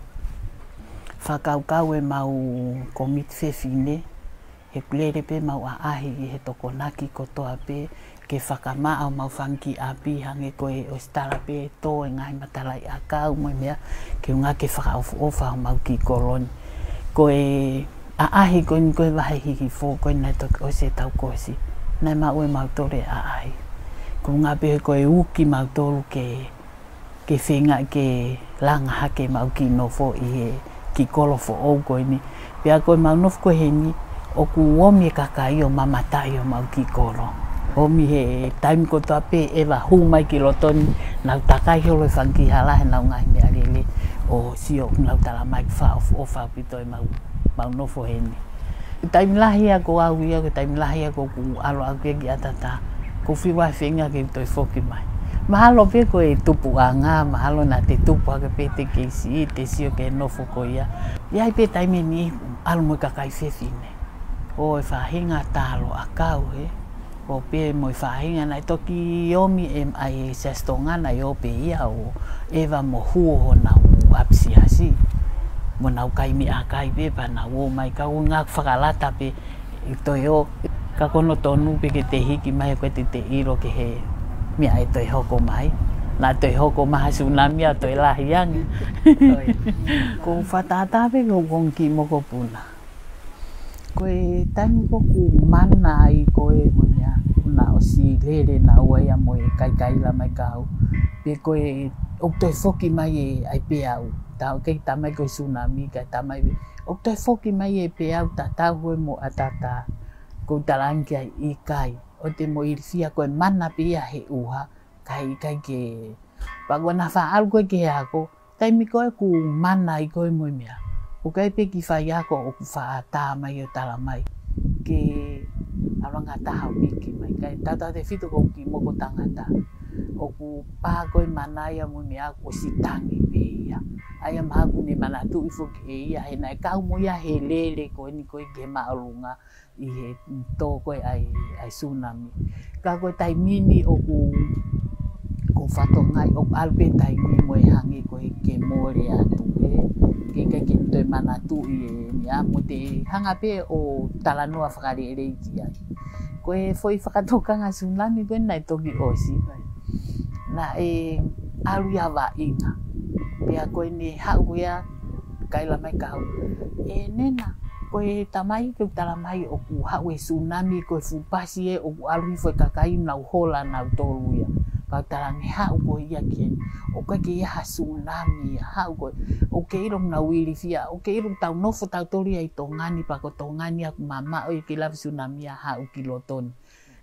fakakaukau ʻemau kōmiti fefine, he ʻoku lele pē ʻemau ʻaʻahi ʻi he tokonaki kotoa pē, ke fakamaʻa ʻemau fanga kiʻi ʻapi hangē ko e ʻosi tala pē tō e ngaahi matalaʻiʻakau mo e meʻa, ke ʻuhinga ke fakaʻofoʻofa ʻemau kiʻi kolo ni. Ko e ʻaʻahi ko eni ko e vahe hihifo ko ē naʻe toki ʻosi e tau kuo ʻosi. Naʻe maʻu ʻe mautolu e ʻaʻahi. Ko e ʻuhinga pē ko e uki mautolu ke ke feinga ke langa hake ʻemau kiʻi nofo ʻi he kiʻi kolo foʻou ko eni. Pea ko ʻemau nofo ko heni, ʻoku ōmi e kakai ʻo mamataʻi ʻemau kiʻi kolo. ʻOmi he taimi kotoa pē ʻe ʻeva hū mai ki loto ni, nau takai holo e fanga kiʻi hala heʻenau ngaahi meʻalele ʻo sio ʻoku nau tala mai ʻoku fakaʻofoʻofa ʻaupito ʻemau, ʻemau nofo heni. Taimi lahi ia ko au ia, ko e taimi lahi ia ko ʻeku ʻalu au ki ʻAtatā. Ko e fiu ʻa feinga ke toe foki mai. Mahalo pē ko e tupuʻanga, mahalo naʻa te tupu hake pē te kei siʻi, te sio ki he nofo ko ia. ʻI ai pē taimi ni ʻalu mo e kakai fefine. ʻO e faʻahinga talo ʻakau he. ʻO pē mo e faʻahinga naʻe toki ōmi ʻe, ʻa e Siasi Tonga naʻe ō pē ia ʻo ʻeva mo hū ʻo honau ʻapisiasi. Mo nau kai meʻakai pē pea nau ō mai ka ʻuhinga fakalata pē ʻi he toe ō. Ka ko hono tonu pē ke te hiki mai ko ē te te ʻilo ki he meʻa ʻe toe hoko mai. Naʻa toe hoko mai ha sunami ʻa toe lahi ange. Ko e fakatātā pē ko ʻeku ongo kiʻi mokopuna. Ko e taimi ko ē ʻoku mana ai ko ē mo e meʻa, ʻoku na ʻosi lele naua ia mo e kaikaila mai kia au. Pea ko e ʻoku toe foki mai e ʻai peau. Ta ʻoku kei tā mai ko e sunami, kae tā mai pē. ʻOku toe foki mai e peau tatau ko ē mo ʻAtatā. Ko u talaange ki ai ʻikai. ʻOua te mo ilifia ko e mana pē ia he ʻuha. Kae ʻikai ke, pea ko ʻena faʻa ʻalu ko ē ki he ako. Taimi ko ē ʻoku mana ai ko ē mo e meʻa. ʻOku ʻi ai pē kiʻi faiako ʻoku faʻa tā mai ʻo tala mai. Ke ʻalu ange ha taha ʻo piki mai. Kae tautautefito ko ʻeku kiʻi moko tangata. ʻOku pā ko ē mana ia mo e meʻa ʻoku ʻosi tangi pē ia. ʻA ia mahalo ʻoku ne manatuʻi foki ʻe ia. He naʻe kau mo ia he lele ko eni ko ē ki he māʻolunga. ʻI he tō ko ē ʻa e, ʻa e sunami. Ka ko e taimi ni ʻoku, ko e fatongia ʻoku ʻalu pē taimi mo e hangē ko ē ke mole atu ē. Ke ʻikai ke toe manatuʻi e meʻa mo te hanga pē ʻo talanoa fakalelei ki ai. Ko e foʻi fakatokanga sunami ko ē naʻe toki ʻosi. Naʻe ʻalu ia vaʻinga. Pea ko ʻene haʻu ko ia, kaila mai kau, ʻe Nena, ko e tamai ke u tala mai ʻoku haʻu e sunami, ko e fuʻu pasi ē ʻoku ʻalu hifo e kakai ʻo nau hola nautolu ia. Kau tala ange haʻu ko ia ki heni, ʻoku ʻikai ke ʻi ai ha sunami ia, haʻu ko ē, ʻoku ke ʻilo ʻoku nau ilifia, ʻoku ke ʻilo ʻoku tau nofo tautolu ia ʻi Tonga ni, pea ko Tonga ni ʻoku mamaʻo ia ke lava e sunami ia haʻu ki loto ni.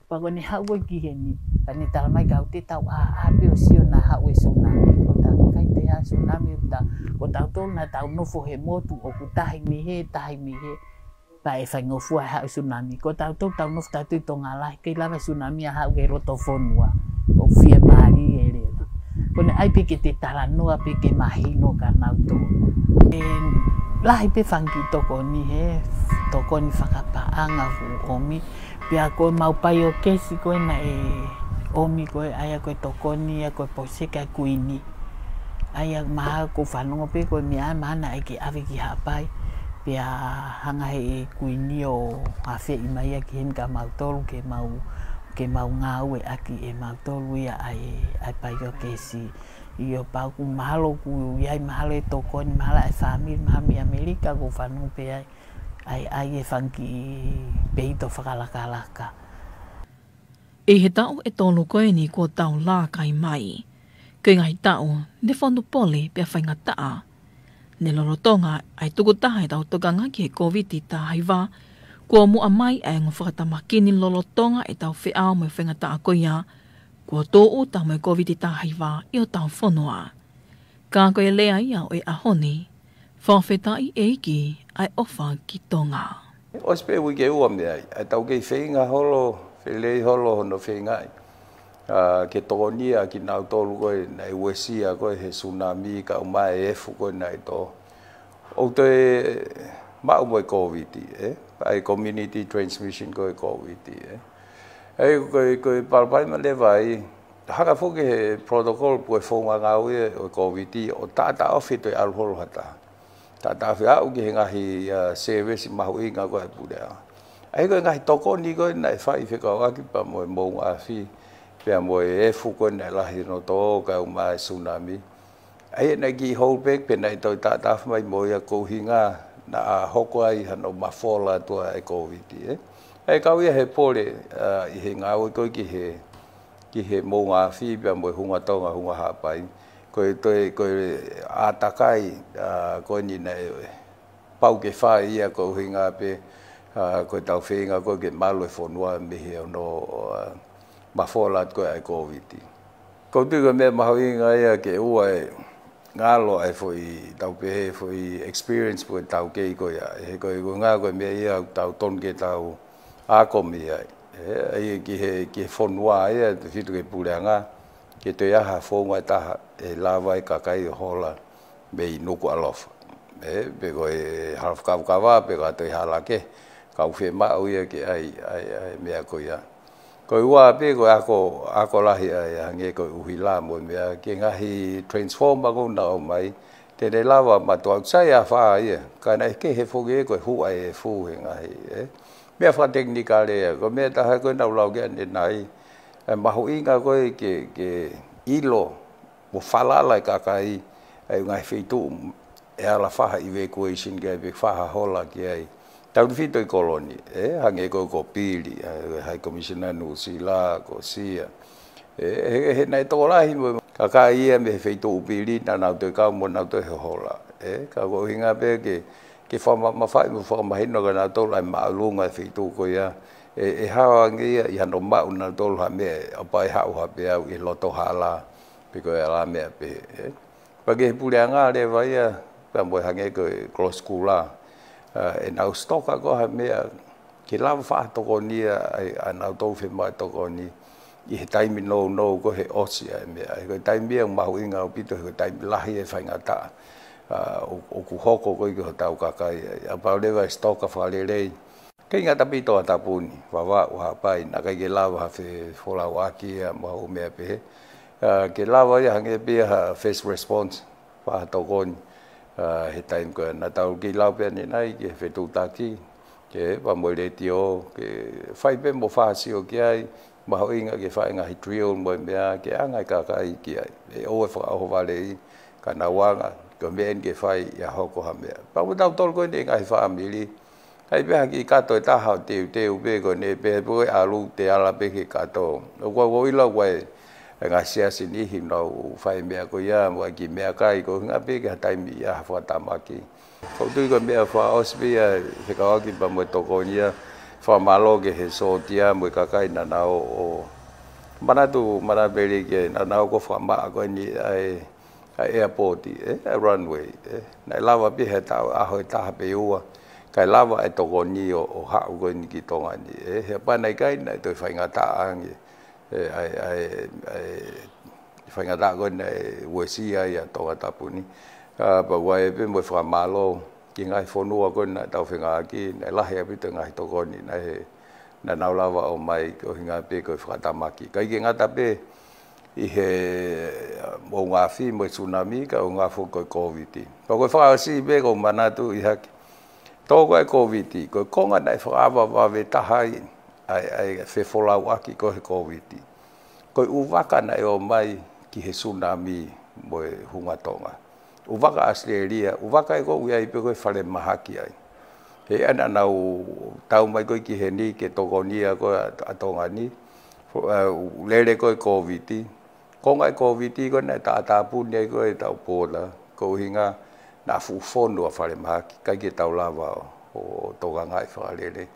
Pea ko ʻene haʻu ko ē ki heni, ka ne tala mai kau te tau ʻā, ʻā pē ʻo sio naʻa haʻu e sunami. Ko e takai te ha sunami ʻoku ta, ko tautolu naʻa tau nofo he motu ʻoku tahi mei hē, tahi mei hē. Pea ʻe faingofua e haʻu e sunami. Ko tautolu tau nofo tautolu ʻi Tonga lahi, ʻikai lava e sunami ia haʻu ki loto fonua. ʻOku fiemālie leva. Ko ʻene ʻai pē ke te talanoa pē ke mahino kia nautolu. ʻE lahi pē fanga kiʻi tokoni he, tokoni fakapaʻanga ʻoku ʻomi. Pea ko e mau paiokeisi ko ē naʻe ʻomi ko ē, ʻa ia ko e tokoni ia ko e poseka e kuini. ʻA ia mahalo ʻoku fanongo pē ko e meʻa ʻa e mana ʻai ke ʻave ki Haʻapai. Pea hanga he kuini ʻo afeʻi mai ia ki heni kia mautolu ke mau, ke mau ngāueʻaki ʻe mautolu ia ʻa e, ʻa e paiokeisi. ʻIo pea ʻoku mahalo ʻoku ʻi ai mahalo e tokoni, mahalo ʻa e fāmili, mahalo mei ʻAmelika ʻoku fanongo pē ai. ʻAi, ʻai e fanga kiʻi peito fakalakalaka. ʻI he taʻu ʻe tolu ko eni kuo tau laka mai, ko e ngaahi taʻu ne fonu pole pea faingataʻa. Ne lolotonga ʻa e tukutaha ʻetau tokanga ki he Kōviti taha hiva, kuo muʻa mai ʻa e ongo fakatamaki ni lolotonga ʻetau feʻao mo e faingataʻa ko ia, kuo tōʻuta mo e Kōviti taha hiva ʻi hotau fonua. Ka ko e lea ia ʻo e ʻaho ni, fakafetaʻi ʻEiki ʻa e ʻofa ki Tonga. ʻOsi pē uike ua mei ai, ʻa e tau kei feinga holo, felei holo hono feingaʻi. ʻA, ke tokonia kinautolu ko ē naʻe uesia ko ē he sunami kae ʻumaʻā e efu ko ē naʻe tō. ʻOku toe maʻu mo e Kōviti, ē? ʻA e community transmission ko ē Kōviti, ē? ʻA ia ko e, ko e palopalema leva ia, hanga foki he protocol pe ko e founga ngāue ʻo e Kōviti ʻo taʻataʻofi e toe ʻalu holo ha taha. Taʻataʻofi aʻu ki he ngaahi, ʻa, service mahuʻinga ko ē ʻa e puleʻanga. ʻA ia ko e ngaahi tokoni ko ē naʻe fai fekauʻaki pea mo e moʻunga afi, pea mo e efu ko ē naʻe lahi hono tō kae ʻumaʻā e sunami. ʻA ia naʻe kiʻi hoʻo pē, pea naʻe toe taʻataʻofi mai mo ia ko e ʻuhinga naʻa hoko ai hano mafola atu ʻa e Kōviti, ē. ʻA ia kau ia he pole, ʻa, ʻi he ngāue ko ē ki he, ki he moʻunga afi pea mo e Hunga Tonga, Hunga Haʻapai. Ko e toe, ko e ʻātakai, ʻa, ko eni naʻe pau ke fai ia ko e ʻuhinga pē, ʻa, ko ʻetau feinga ko ē ke malu e fonua mei he hono, ʻa, mafola atu ko ē ʻa e Kōviti. ʻOku ou tui ko e meʻa mahuʻinga ia ke ʻoua ʻe ngalo ʻa e foʻi tau pehē foʻi experience pe ko e taukei ko ia. He ko e ʻuhinga ko e meʻa ia ʻoku totonu ke tau ako mei ai. ʻE, ʻa ia ki he, ki he fonua ia, tefito ki he puleʻanga, ke toe ʻi ai ha founga ʻe taha ʻe lava ai e kakai ʻo hola mei Nukuʻalofa. ʻE, pe ko e Hala Fakavakava, pe ko ha toe hala kehe, ka ʻoku fiemaʻu ia ke ʻai, ʻai, ʻai e meʻa ko ia. Ko e ua pē, ko e ako, ako lahi ʻa e hangē ko e ʻuhila mo e meʻa, ki he ngaahi transformer ko ē naʻe ʻomai, te ne lava matuʻau sai ʻa fā ia, ka naʻe kehe foki ē ko e huʻa e efu he ngaahi, ē. Meʻa fakatekinikale ia, ko e meʻa ʻe taha ko ē naʻa ku lau ki ai ʻanenai, ʻa e mahuʻinga ko ē ke, ke ʻilo, mo falala e kakai, ʻa e ngaahi feituʻu, ʻe ala fai ha evacuation ki ai, pe fai ha hola ki ai. Tautefito ʻi Koloni, ē, hangē ko, ko Pili, ʻa e High Commissioner Nuʻusila, ko Sia. ʻE, he, he naʻe tokolahi mo e kakai ia mei he feituʻu Pili, naʻa nau toe kau mo nautolu he hola. ʻE, ka ko e ʻuhinga pē ke, ke fakamamafaʻi mo fakamahino kia nautolu ʻa e māʻolunga e feituʻu ko ia. ʻE, ʻe hao ange ia ʻi hano maʻu nautolu ha meʻa, ʻo pau ʻe haʻu ha peau ʻi loto hala, pe ko e ʻalā meʻa pē, ē. Pea ki he puleʻanga leva ia, pea mo e hangē ko e Close Cooler, ʻa, ʻenau stock ko ē ha meʻa, ke lava fai ha tokoni ia, ʻa e, ʻa nautolu fiemaʻu e tokoni, ʻi he taimi nounou ko ē he ʻosi ʻa e meʻa. He ko e taimi ia ʻoku mahuʻinga ʻaupito, he ko e taimi lahi e faingataʻa, ʻa, ʻo, ʻoku hoko ko ē ki hotau kakai, ʻa, ʻa pau leva e stock fakalelei. Kei ngata pē ʻi Tongatapu ni, Vavaʻu, Haʻapai, naʻe ʻikai ke lava ha fefolauʻaki ia mo ha ʻū meʻa pehē. ʻA, ke lava ia hangē pē ia ha first response, fai ha tokoni, ʻa, he taimi ko ē naʻa tau kei lau pē ʻanenai ki he fetuʻutaki, ke pea mo e letiō, ke fai pē mo fai ha sio ki ai, mahuʻinga ke fai e ngaahi drill mo e meʻa, ke anga e kakai ki ai. ʻE ʻoua ʻe fakaʻohovaleʻi, Ka naʻa ku anga, ko e meʻa eni ke fai ia hoko ha meʻa. Pea mo tautolu ko eni e ngaahi fāmili. ʻAi pē ha kiʻi kato ʻe taha ʻo teuteu pē ko eni pē, pē ko e ʻalu te ala pē ke kato. ʻOku ou ʻilo ko e, e ngaahi siasi niʻihi nau fai meʻa ko ia, mo e kiʻi meʻakai ko e ʻuhinga pē ke ha taimi ia ha fakatamaki. Ko u tui ko e meʻa fakaʻosi pē ia fekauʻaki pea mo e tokoni ia, fakamālō ki he sōtia mo e kakai naʻa nau ō. Manatu, manatu pē lelei ki he naʻa nau ō ko e fakamaʻa ko eni ʻa e, ʻa e airport, ē, ʻa e runway, ē. Naʻe lava pē he taʻu ʻaho ʻe taha pe ua, kae lava e tokoni ʻo, ʻo haʻu ko eni ki Tonga ni, ē. He pea naʻe ʻikai, naʻe toe faingataʻa ange, ē, ʻa e, ʻa e, ʻa e faingataʻa ko eni naʻe uesia ai ʻa Tongatapu ni. Ka pea ʻoku ʻai pē mo e fakamālō ki he ngaahi fonua ko eni naʻa tau fengāueʻaki, naʻe lahi ʻaupito e ngaahi tokoni naʻe, naʻa nau lava ʻo ʻomai ko e ʻuhinga pē ko e fakatamaki. ʻIkai ke ngata pē ʻi he, ʻa, moʻunga afi mo e tsunami, ka ʻuhinga foki ko e Kōviti. Pea ko e fakaʻosi pē ʻoku ou manatuʻi hake. Tō ko ē Kōviti, ko e konga naʻe fakaava vave taha ai ʻa e, ʻa e fefolauʻaki ko ē he Kōviti, ko e ʻū vaka naʻe ō mai ki he tsunami mo e Hunga Tonga. ʻŪ vaka ʻAositelēlia, ʻū vaka ē ʻoku ʻi ai pē ko ē falemahaki ai. He ʻa ia naʻa nau tau mai ko ē ki heni ke tokonia ko ē ʻa, ʻa Tonga ni. Fo-, ʻa, lele ko ē Kōviti. Konga e Kōviti ko ē naʻe tātāpuni ai ko ē ʻetau pōla, ko e ʻuhinga naʻa fuʻu fonu ʻa falemahaki, ʻikai ke tau lava ʻo, ʻo tokangaʻi fakalelei.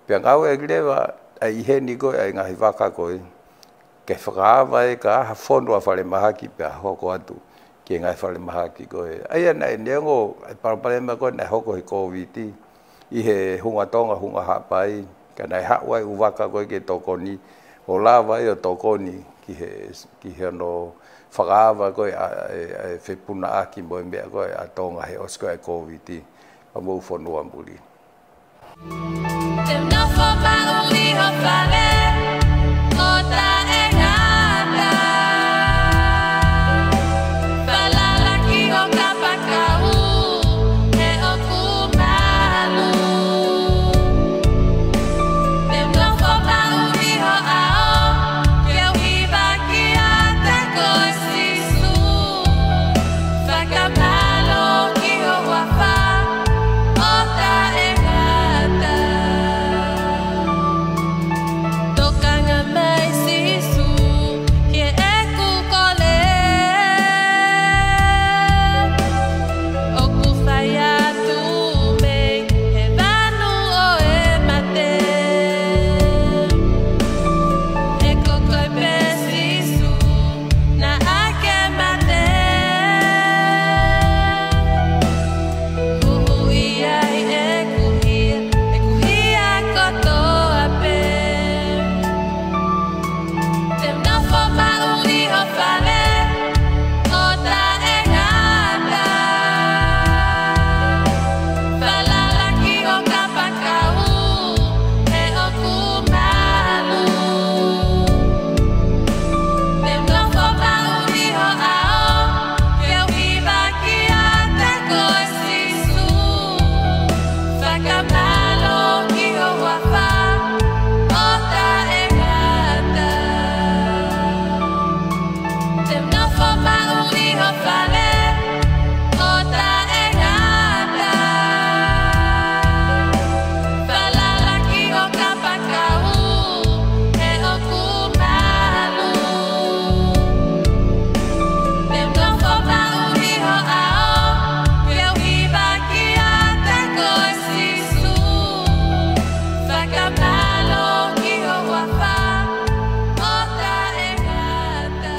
Pea ngāueʻaki leva ʻa e ʻi heni ko ē ʻa e ngaahi vaka ko ē, ke fakaava ē ka ʻi ai ha fonu ʻa falemahaki pea hoko atu ki he ngaahi falemahaki ko ē. ʻA ia naʻe neongo e palopalema ko ē naʻe hoko he Kōviti ʻi he Hunga Tonga, Hunga Haʻapai, ka naʻe haʻu ai ʻū vaka ko ē ke tokoni, ʻo lava ē ʻo tokoni ki he, ki he hono fakaava ko ē ʻa, ʻa e, ʻa e fepunaʻaki mo e meʻa ko ē ʻa Tonga he ʻosi ko ē ʻa e Kōviti, pea mo e ʻū fonua muli. Te u nofo maʻu ʻi ho fale, ʻo taʻengata. Falala ki ho kapakau, he ʻoku malu. Te u nofo maʻu ʻi ho ʻao, ke u hiva kiate koe Sīsū. Fakamālō ki ho huafa, ʻo taʻengata. Tokanga mai Sīsū, ki heʻeku kole. ʻOku fai atu mei he vanu ʻo e mate. He ko koe pē Sīsū, naʻa ke mate. Huhuʻi ai ʻeku hia, ʻeku hia kotoa pē. Te u nofo maʻu ʻi ho fale, ʻo taʻengata. Falala ki ho kapakau, he ʻoku malu. Te u nofo maʻu ʻi ho ʻao, ke u hiva kiate koe Sīsū. Fakamālō ki ho huafa, ʻo taʻengata. Te u nofo maʻu ʻi ho fale, ʻo taʻengata. Falala ki ho kapakau, he ʻoku malu. Te u nofo maʻu ʻi ho ʻao, ke u hiva kiate koe Sīsū. Fakamālō ki ho huafa, ʻo taʻengata.